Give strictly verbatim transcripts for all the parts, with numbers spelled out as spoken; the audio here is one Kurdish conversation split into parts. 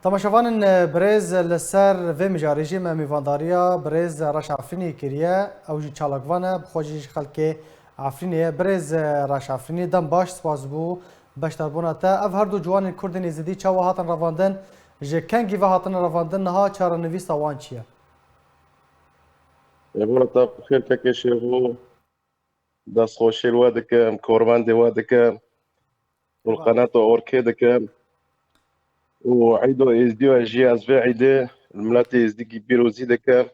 Temaşevanên birêz, li ser vê mijarê jî me mêvandariya birêz Reş Efrînî kiriye. Ew jî çalakvan e, bi xwe jî ji xelkê Efrînê ye. Birêz Reş Efrînî, dem baş, spas bo beşdarbûna te. Ev her du ciwanên Kurdên Êzidî çawa hatin revandin? Ji kengî ve hatine revandin? Niha çarenivîsa wan çi ye? Êvara te bi xêr kekê Şêxo. Destxweşî li we dikim, kormendê we dikim û li qenata Orkê dikim. Û Eydo Êzdiyo jî ez vê Eydê li miletê Êzdîkî pîrozî dikim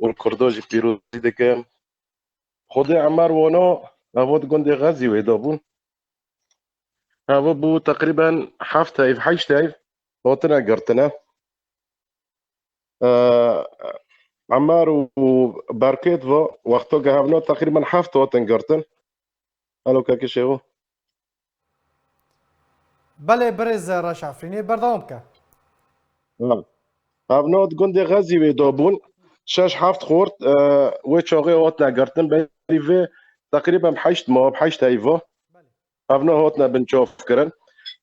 û li Kurdo jî pîrozî dikim. Xwedê Emer Wono, evo di gundê Xezî wê de bûn. Evo bû teqrîben heft heyv, heşt heyv hatine girtine. Emer û Berkêt ve wexto ke hevno teqrîben heft hatin girtin. Alo, kekê Şêxo. Belê, birêz Reş Efrînî, berdewam ke. Ha. Hevno di gundê Xezî wê de bûn. Şeş heft xort, e, wê çaxê hatine girtin. Berî vê teqrîben heşt mah, heşt heyva. Hevno hatine binçavkirin.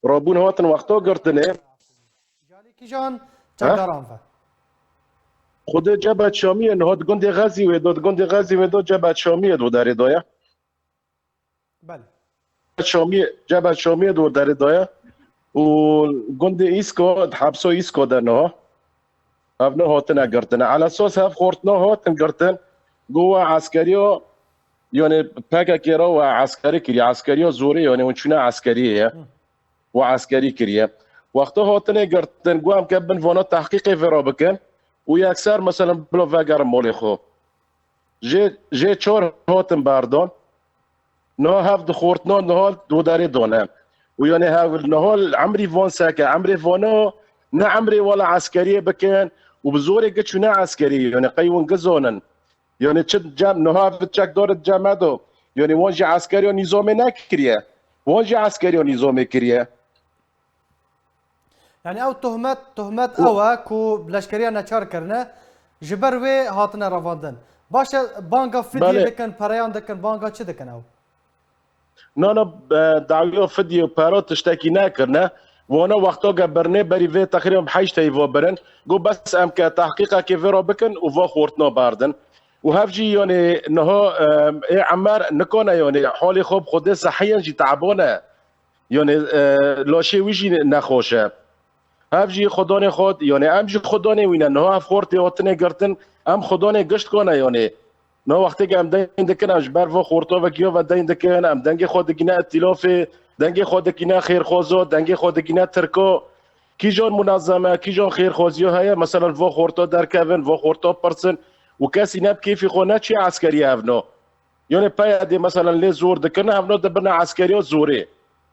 Rabûn hatin wexta girtinê. Jalî kîjan çekdaran ve? Xwedê Cebet Şamiyê niha di gundê Xezî wê de, di gundê Xezî wê de Cebet Şamiyê de derê daye. Belê. Şamiyê, Cebet Şamiyê de derê daye. Û gundê Îsko, di hepso Îsko de niha. Ev ne hatine girtine. Ala esas hev xortna hatin girtin. Go we eskeriya, yani P K K ra we eskeri kiriye. Eskeriya zorê, yani hûn çûne eskeriyê ye. Hı. We eskerî kiriye. Wexta hatine girtin, go em ke bin vana tehqîqê vê ra bikin û yekser, meselen, bila vegerin malê xwe. Jê, jê çar hatin berdan. Niha hev di xortna niha di derê dane. Û yani hev niha emrî van seke, emrê vana ne emrê wala eskeriyê bikin û bi zorê gi çûne eskerî, yani qey hûn gi zonin. Yani çi cem, niha ev çekdar di cem e do. Yani wan jî eskeriya nîzamê nekiriye. Wan jî eskeriya nîzamê kiriye. Yani ew tohmet, tohmet Û- ew e ku leşkeriya neçar kirine, ji ber wê hatine revandin. Baş e, banga fidye Belê. dikin, pereyan dikin, banga çi dikin ew? Na, na, e, dawiya fidye û pera tiştekî nekirine. Wana wexta ke birine berî vê teqrîben bi heşt heyva birin. Got bes em ke tehqîqekê vê re bikin û va xortna berdin. Û hev jî yani niha, e, ê Emer nikane yani halê xwe bi Xwedê sehiyen jî teban e. Yani, e, laşê wî jî nexweş e. Hev jî xwedanê xwe, yani em jî xwedanê wî ne. Niha ev xortê hatine girtin, em xwedanê gişt kane yani. Na wextê ke em deyn dikin, em ji ber va xorta vekiya ve deyn dikin, em dengê xwe digîne îtîlafê, dengê xwe digîne xêrxwaza, dengê xwe digîne tirka. Kîjan munezeme, kîjan xêrxwaziya heye, meselen va xorta derkevin, va xorta pirsin û kesî ne bi kêfî xwe neçiye eskerî hevno. Yani P Y D meselen lê zor dikin, hevno dibine eskeriya zorê.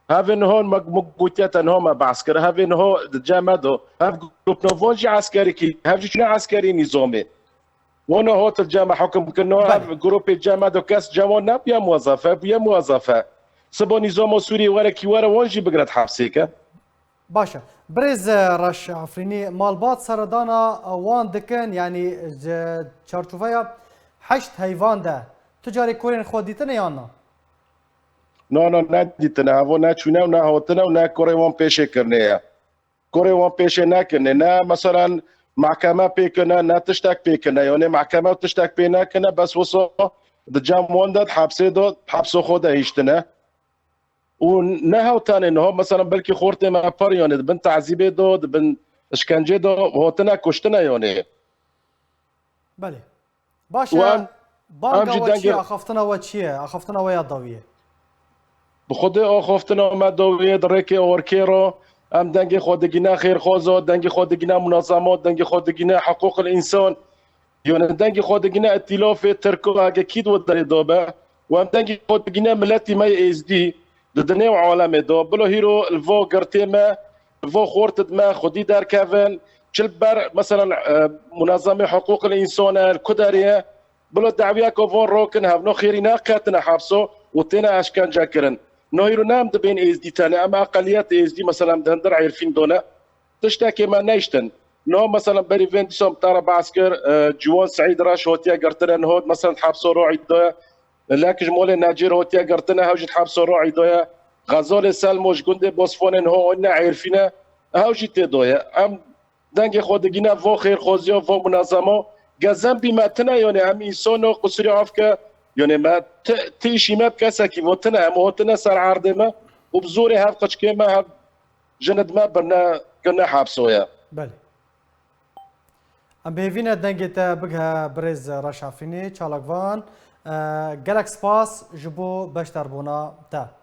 Hevê niha me, me gotiye te niha me behs kir, hevê niha di cem me de, hev grûpna van jî eskerî kî, hev jî çûne eskerî nîzamê. Wana hat li cem me hukm kirina, hev Belê. grûpê cem me de kes cem wan nebûye muwezefe, bûye muwezefe. Siba nîzama Sûriyê were kî were wan jî bigire di hepsê ke. Baş e. Birêz, e, Reş Efrînî, malbat seredana wan dikin, yanî ji çarçoveya heşt heyvan de tu carê kurên xwe dîtine yan na? Na, na, nedîtine. Heva ne çûne û ne hatine û ne kurê wan pêşê kirine ye. Kurê wan pêşê nekirine. Ne, meselen, mehkeme pê kirine, ne tiştek pê kirine. Yani mehkeme û tiştek pê nekirine, bes wisa di cem wan de, di hepsê de, di hepso xwe de hiştine. Û ne hew tenê niha, meselen, belkî xortê me par, yani, di bin tezîbê de, di bin işkencê de hatine kuştine, yani. Belê. Baş Û e, em, banga em jî we çi ye? dengê Axaftina we çi ye? Axaftina we ya dawiyê. Bi Xwedê axaftina me dawiyê di rêkê orkê re, em dengê xwe digîne xêrxwaza, dengê xwe digîne munezema, dengê xwe digîne hiqûqil însan. Yani dengê xwe digîne îtîlafê Tirko heke kî di derê de be û em dengê xwe digîne miletî me yê Êzdî di dinê û alemê de. Bila hîro li va girtê me, li va xortid me xwedî derkevin, çi li ber, meselen, e, munezemê hiqûqil însan e, li ku derê ye, bila dawiyeke van rakin, hevno xêrî neqetine hepso û têne eşkence kirin. No hîro ne em dibên Êzdî tenê, em eqeliyet Êzdî, meselen, di hundir Êrfîn de ne. Tiştekê me neyştin. Niha, meselen, berî vên dîsan bi te re behs kir, e, Ciwan Seîd Reş hatiye girtine, niha, meselen, di hepsa Ro'î de ye. Lek ji molê Necêr hatiye girtine, hew jî di hepsa Ro'î de ye. Xezalê Selmo ji gundê Bosfonê niha anîne Êrfîne, hew jî tê de ye. Em dengê xwe digîne vo xêrxwaziya, vo munezema. Gezen bî me tine, yanî em însano qusûrî afke, yanî me ti, ti îşî me bi kesekî vo tine, em hotine ser erdê me û bi zorê hev qiçkê me, hev jinid me birine, kirine hepsoye. Belê. Em bi hêvî ne dengê te bigihe birêz Reşafînî, çalakvan. E, gelek spas ji bo beşdarbûna te.